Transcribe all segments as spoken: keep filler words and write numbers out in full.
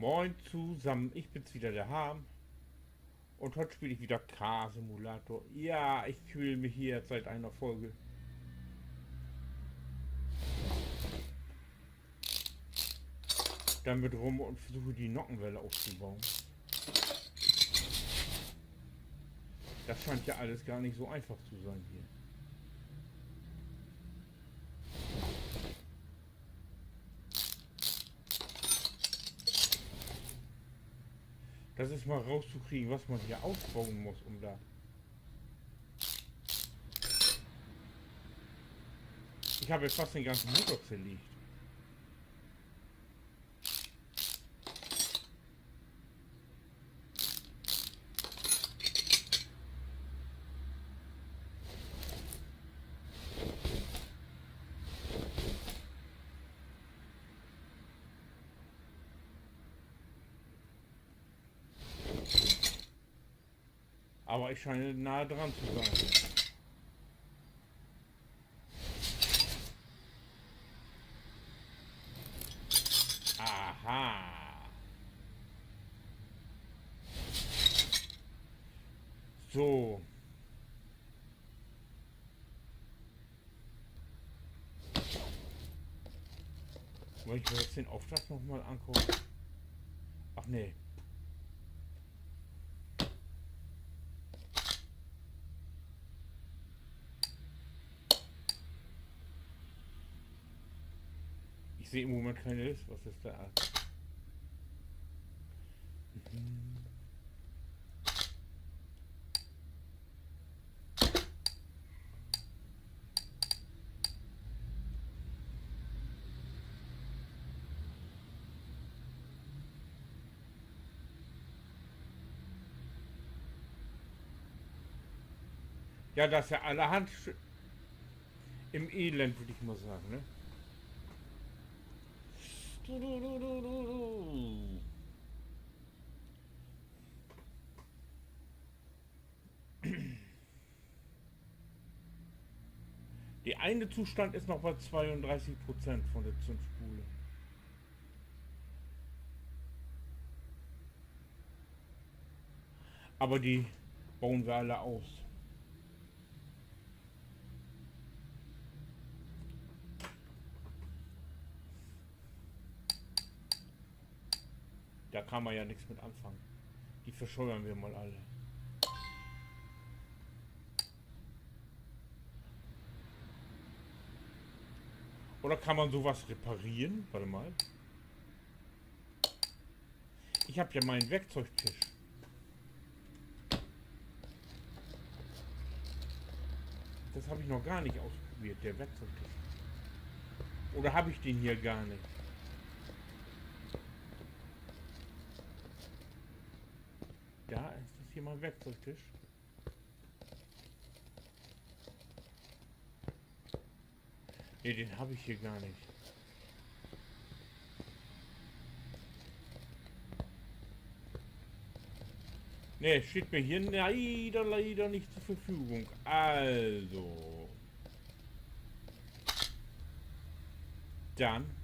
Moin zusammen, ich bin's wieder, der Harm. Und heute spiele ich wieder Car Simulator. Ja, ich quäl mich hier jetzt seit einer Folge damit rum und versuche, die Nockenwelle aufzubauen. Das scheint ja alles gar nicht so einfach zu sein hier. Das ist mal rauszukriegen, was man hier ausbauen muss, um da. Ich habe jetzt fast den ganzen Motor zerlegt. Aber ich scheine nahe dran zu sein. Aha. So. Wenn ich mir jetzt den Auftrag noch mal angucke. Ach nee. Ich sehe im Moment keine Liste. Was ist da? Mhm. Ja, das ist ja allerhand sch-, im Elend, würde ich mal sagen, ne? De eine Zustand is noch bei tweeundreißig Prozent von de Zündspule. Aber die bauen wir alle aus. Da kann man ja nix mit anfangen. Die verscheuern wir mal alle. Oder kann man sowas reparieren? Warte mal. Ich hab ja meinen Werkzeugtisch. Das hab ich noch gar nicht ausprobiert, der Werkzeugtisch. Oder hab ich den hier gar nicht? Da ist das hier mein Werkzeugtisch. Nee, den hab ich hier gar nicht. Nee, steht mir hier leider, leider nicht zur Verfügung. Also. Dann.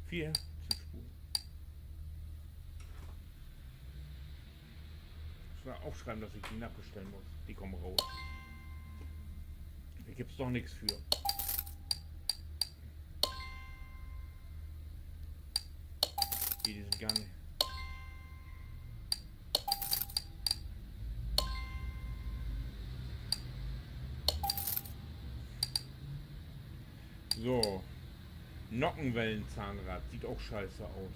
Vier Zündspule. Ich muss mal aufschreiben, dass ich die nachbestellen muss. Die kommen raus. Da gibt's doch nichts für. Die, die sind gar nicht. So. Nockenwellenzahnrad. Sieht auch scheiße aus.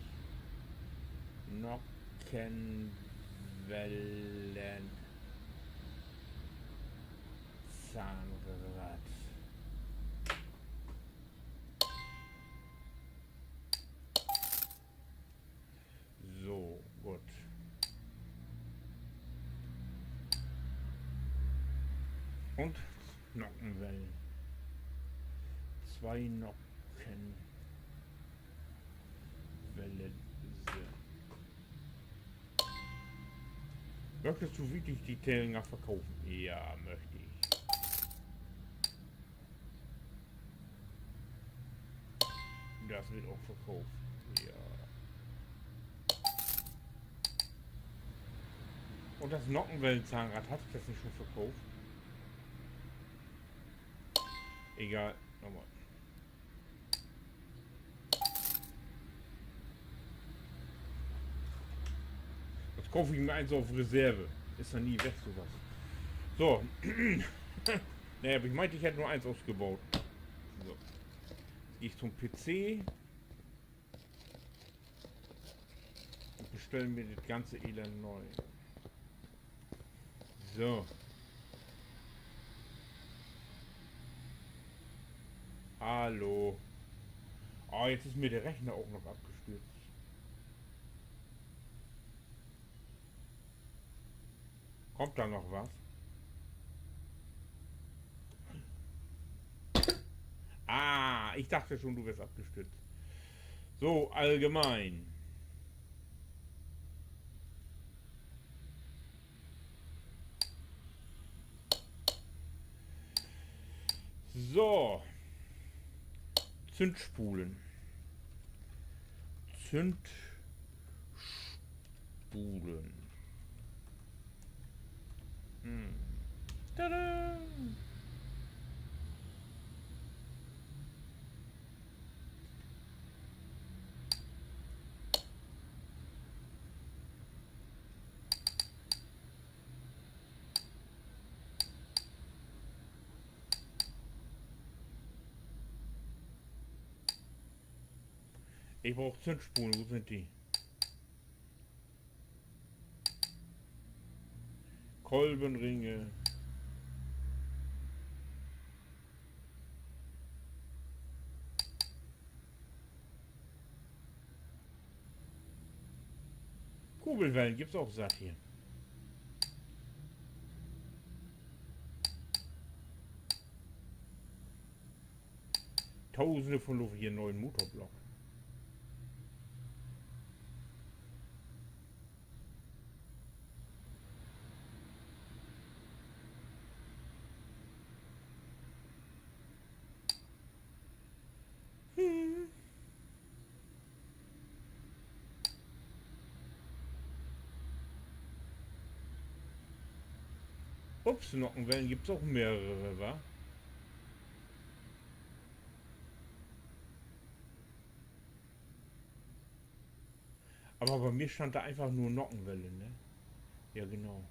Nockenwellenzahnrad. So, gut. Und Nockenwellen. Zwei Nockenwellen. Möchtest du wirklich die Dinger verkaufen? Ja, möchte ich. Dat warrt ok verköfft. Ja. Un dat Nockenwellenzahnrad, harr ik dat nich al verköfft? Egal, nochmal. Dat kauf ik mi eens op Reserve. Is ja nie weg, so wat. So. Nee, aver ik meen, ik heff nur eens utbuut. So. Geh ik to'n P C un bestell mi dat ganze Elend neu. So. Hallo. Oh, nu is mi de Rechner ok noch afstürzt. Kummt dor noch wat? Ah, ik dach schon, du weerst afstürzt. So, allgemeen. So. Zündspulen. Zündspulen. Hm. Tada! Ik bruuk Zündspulen, wo sünd de? Kolbenringe. Kugelwellen gifft dat ok satt hier. Dusende vun Luft hier, neuen Motorblock. Hm. Ups, Nockenwellen gifft dat ok mehrere, wa? Aver bi mi stand dor eenfach nur Nockenwellen, ne? Ja, genau.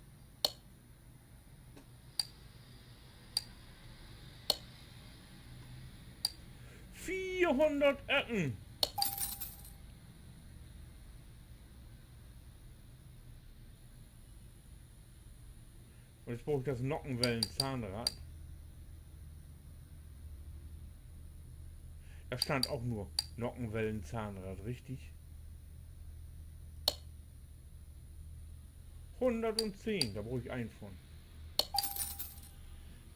Veerhunnert Öcken. Un nu bruuk ik dat Nockenwellen-Zahnrad. Dor stand ok nur Nockenwellen-Zahnrad, richtig? Hunnertzehn, dor bruuk ik een vun.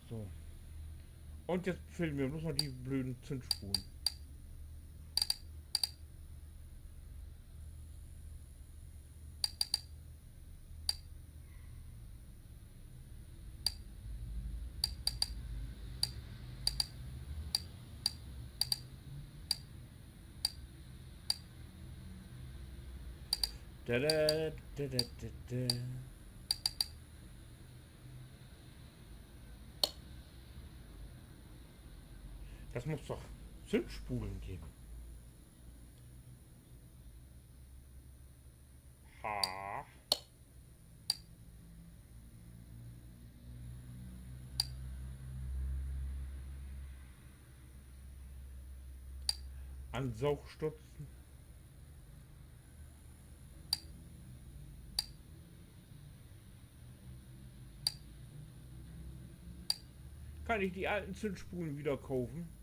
So. Un nu fehlt mi bloots noch de blöde Zündspulen. Da, da, da, da, da, da. Dat mutt doch Zündspulen geven. Ha. Ansaugstutzen. Kann ik de alten Zündspulen wedder kopen?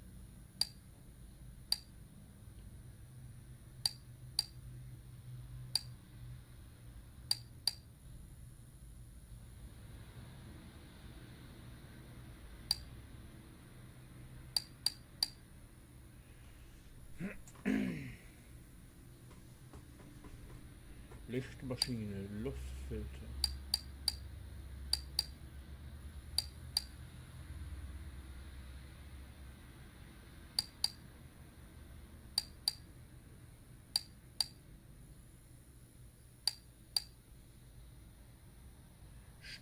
Lichtmaschine, Luftfilter.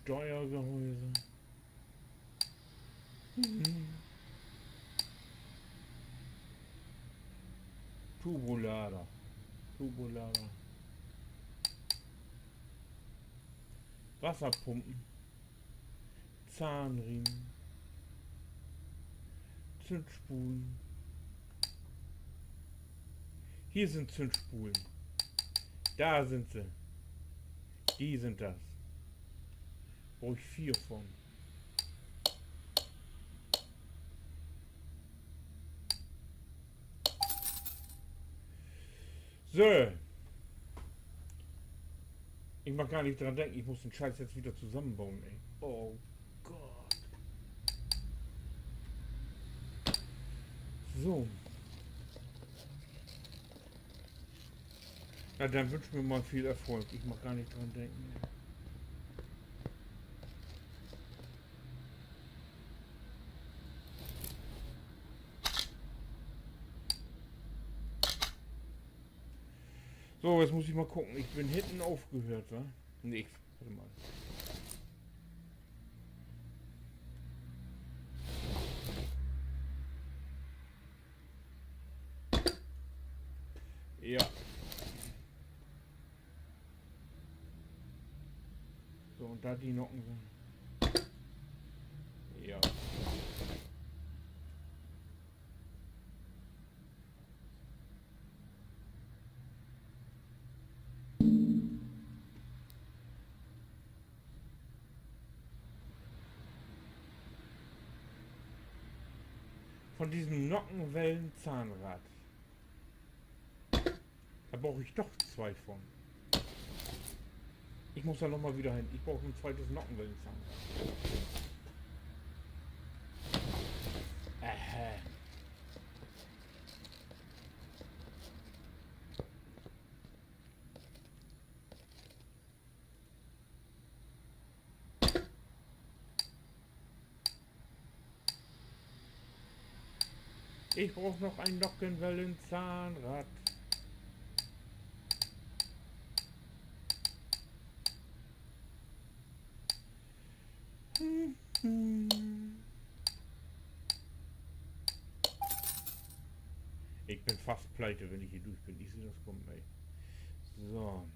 Steuergehäuse. Hm. Turbolader. Turbolader. Wasserpumpen. Zahnriemen. Zündspulen. Hier sind Zündspulen. Da sind sie. Die sind das. Brauch ich vier von. So. Ich mag gar nicht dran denken, ich muss den Scheiß jetzt wieder zusammenbauen, ey. Oh Gott. So. Na, dann wünsch mir mal viel Erfolg. Ich mag gar nicht dran denken, ey. So, jetzt muss ich mal gucken. Ich bin hinten aufgehört, wa? Nee, ich, warte mal. Ja. So, un dat de Nocken sünd. Ja. Von diesem Nockenwellenzahnrad. Da brauch ich doch zwei von. Ich muss da noch mal wieder hin. Ich brauch en tweetes Nockenwellenzahnrad. Aha. Ich brauch noch en Nockenwellenzahnrad. Ik bün fast pleite, wenn ik hier dörch bün. Ik seh dat kaum, ey. So.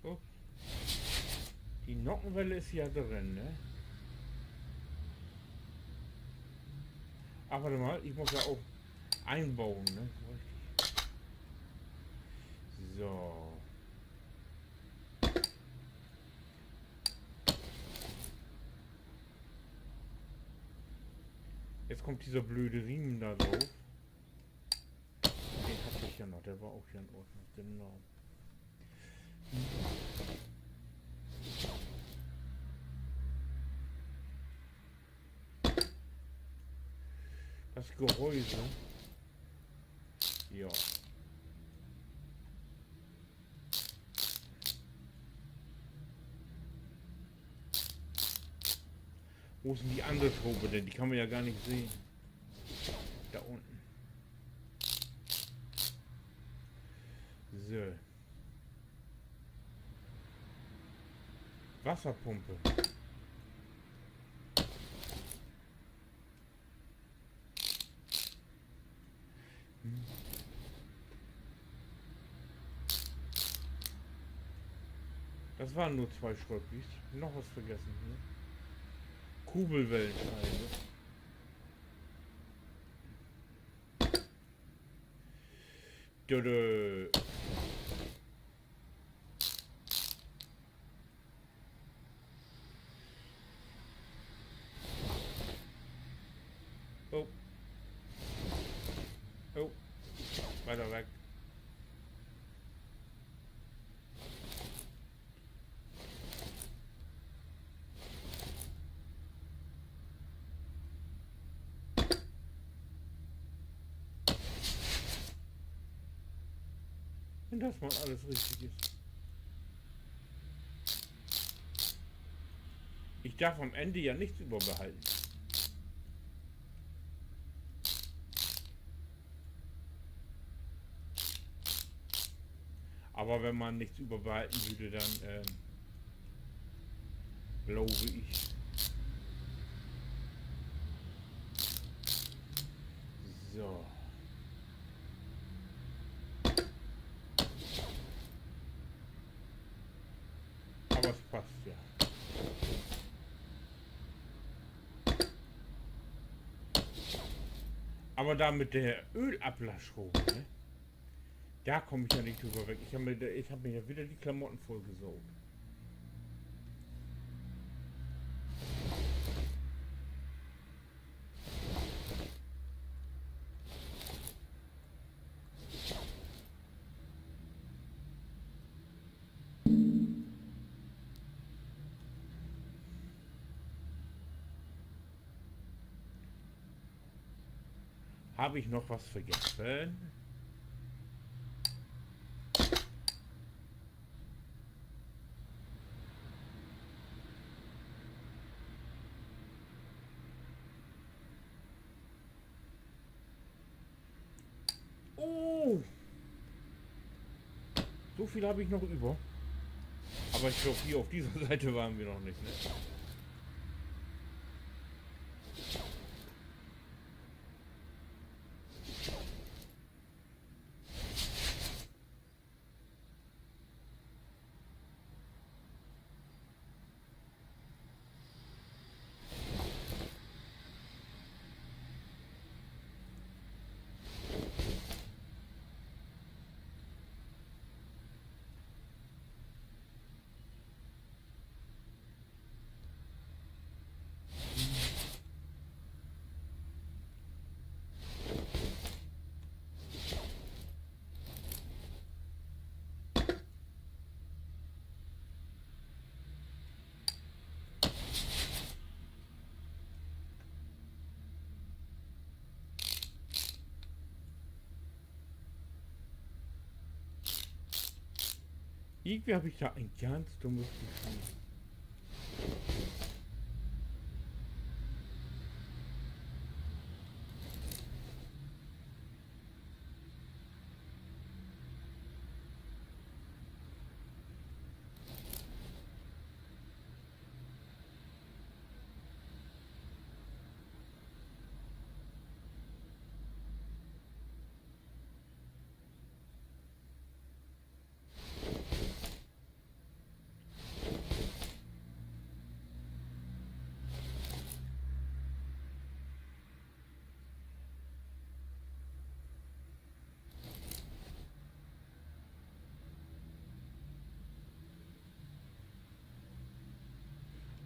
So. De Nockenwelle is ja drin, ne? Aver wart mal, ik mutt ja ok inboen, ne? So richtig. So. Jetzt kummt disse blöde Riemen dor drauf. Den harr ik ja noch, de weer ok hier in Ordnung, genau. Dat Gehäuse. Ja. Wo is denn de anner Schraub denn? De kann man ja gor nich sehn. Dor ünnen. So. Wasserpumpe. Dat weren nur twee Schröppies. Noch wat vergessen hier. Kugelwellenscheibe. Dö, dö. Oh. Oh. Weiter weg. Und dass man alles richtig ist. Ich darf am Ende ja nichts überbehalten. Aber wenn man nichts überbehalten würde, dann, ähm, glaube ich. So. Aber es passt ja. Aber da mit der Ölablasch rum, ne? Da komm ich ja nicht drüber weg. Ich hab mir, ich hab mir ja wieder die Klamotten vollgesogen. Hab ich noch was vergessen? Oh! So viel hab ich noch über. Aber ich glaub, hier auf dieser Seite waren wir noch nicht, ne? Irgendwie hab ich da ein ganz dummes Gefühl.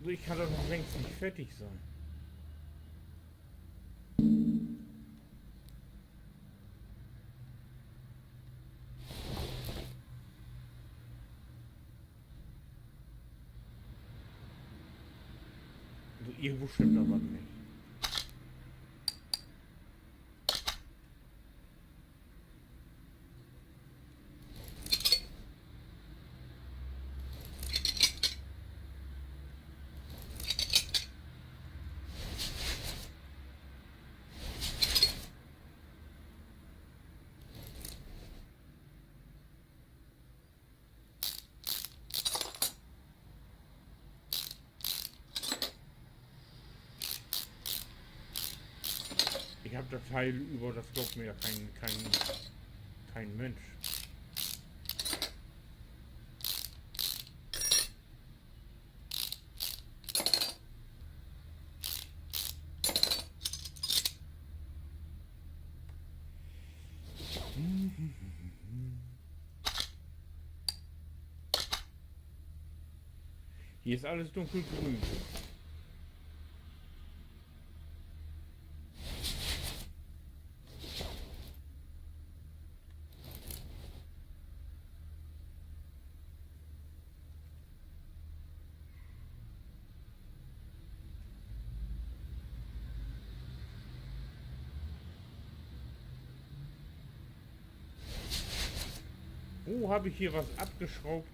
Also ich kann doch noch längst nicht fertig sein. Also irgendwo stimmt da was nicht. Ich hab das Teil über, das glaubt mir ja kein, kein, kein Mensch. Hier ist alles dunkelgrün. Wo hab ik hier wat afgeschraubt?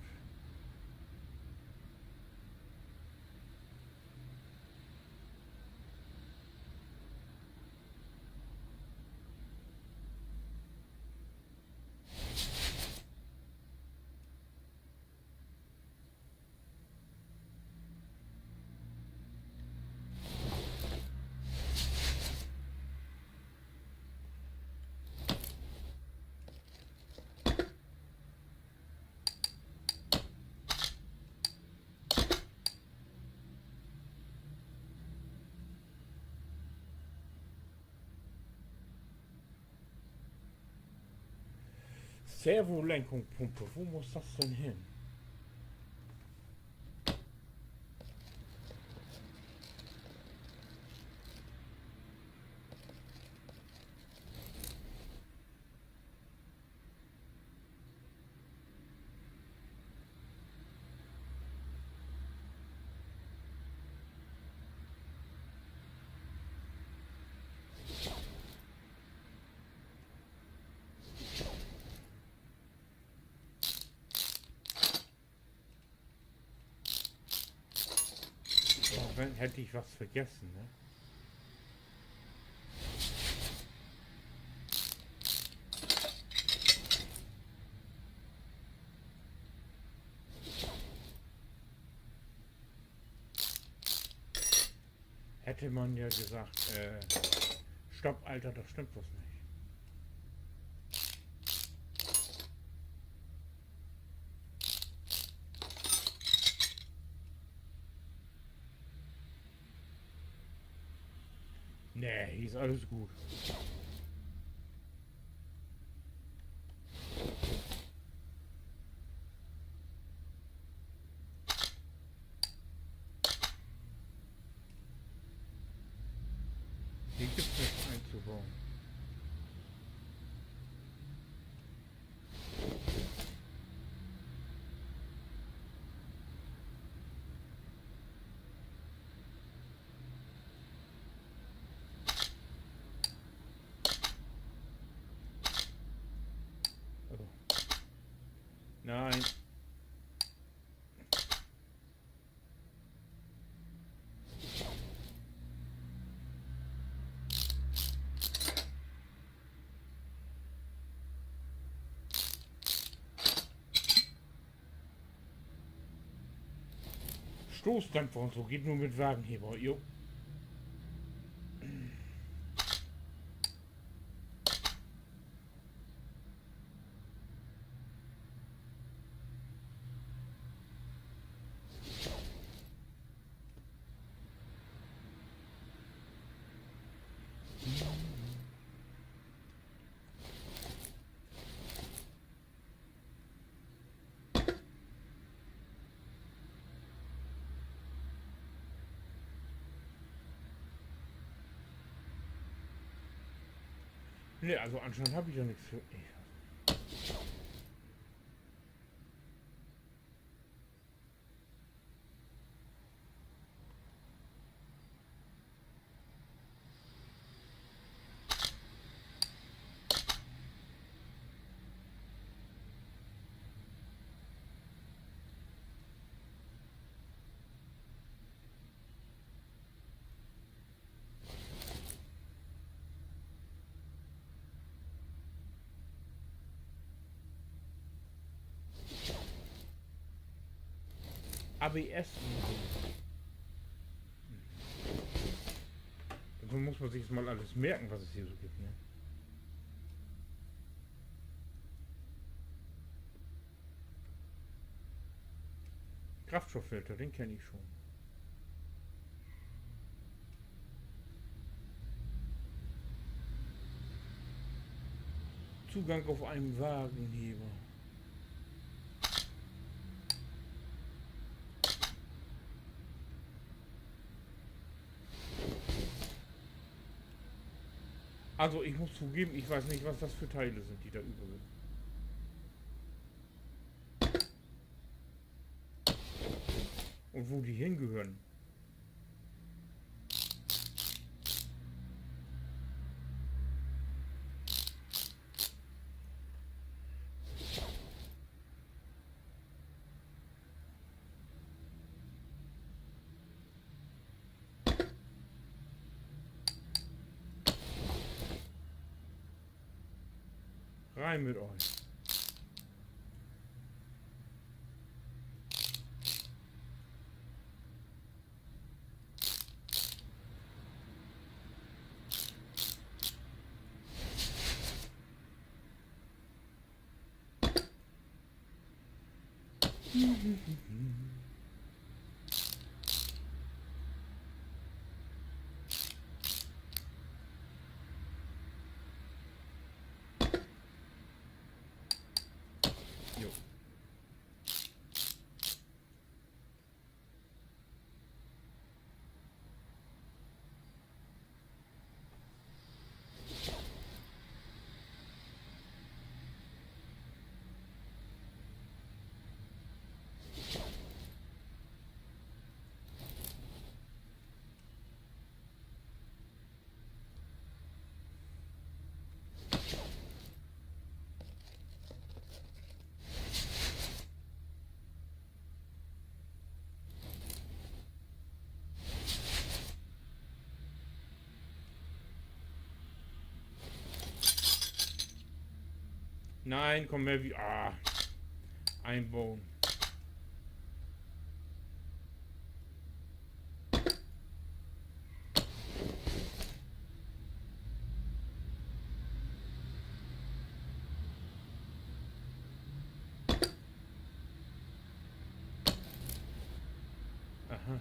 Servolenkungspumpe, wo muss dat denn hen? Wenn, hätt ik wat vergessen, ne? Hett man ja seggt, äh, stopp, Alter, dor stimmt wat nich. Nee, hier is allens goot. Hier gifft nix to boen. Oh. Nee. Stoßdämpfer un so geiht nu mit Wagenheber, jo. Nee, also anscheinend heff ik ja nix för. A B S. Dorför muss man sik eerst mal allens merken, wat dat hier so gifft, ne? Kraftstoffhälter, den kenn ik schon. Zugang auf einen Wagenheber. Also, ik muss togeven, ik weet nich, wat dat för Teile sünd, de dor över sünd. Un wo de hengehöört. Rein mit euch. Jo. Nee, kumm her, wi-, ah. Inboen. Aha.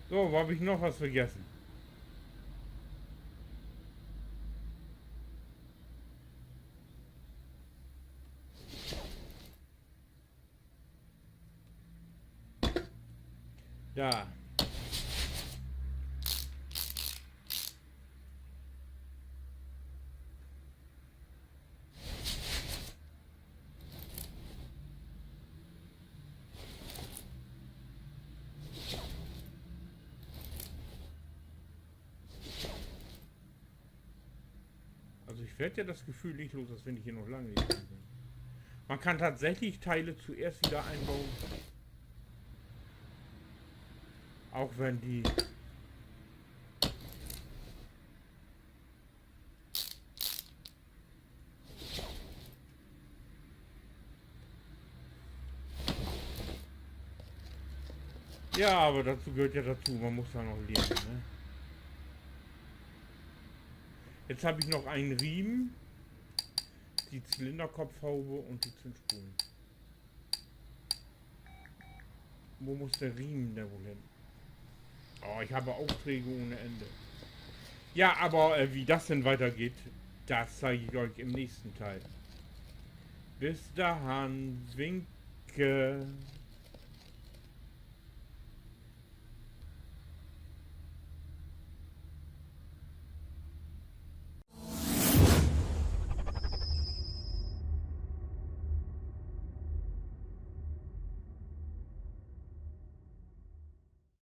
So, wo hab ik noch wat vergessen? Dor. Also ik werd ja dat Geföhl nich los, as wenn ik hier noch lang nich drin bün. Man kann tatsächlich Teile zuerst wieder einbauen. Auch wenn die Ja, aber dazu gehört ja dazu, man muss ja noch lernen, ne? Jetzt hab ich noch einen Riemen, die Zylinderkopfhaube und die Zündspule. Wo muss der Riemen denn wohl hin? Oh, ich habe Aufträge ohne Ende. Ja, aber, äh, wie das denn weitergeht, das zeige ich euch im nächsten Teil. Bis dahin, winke.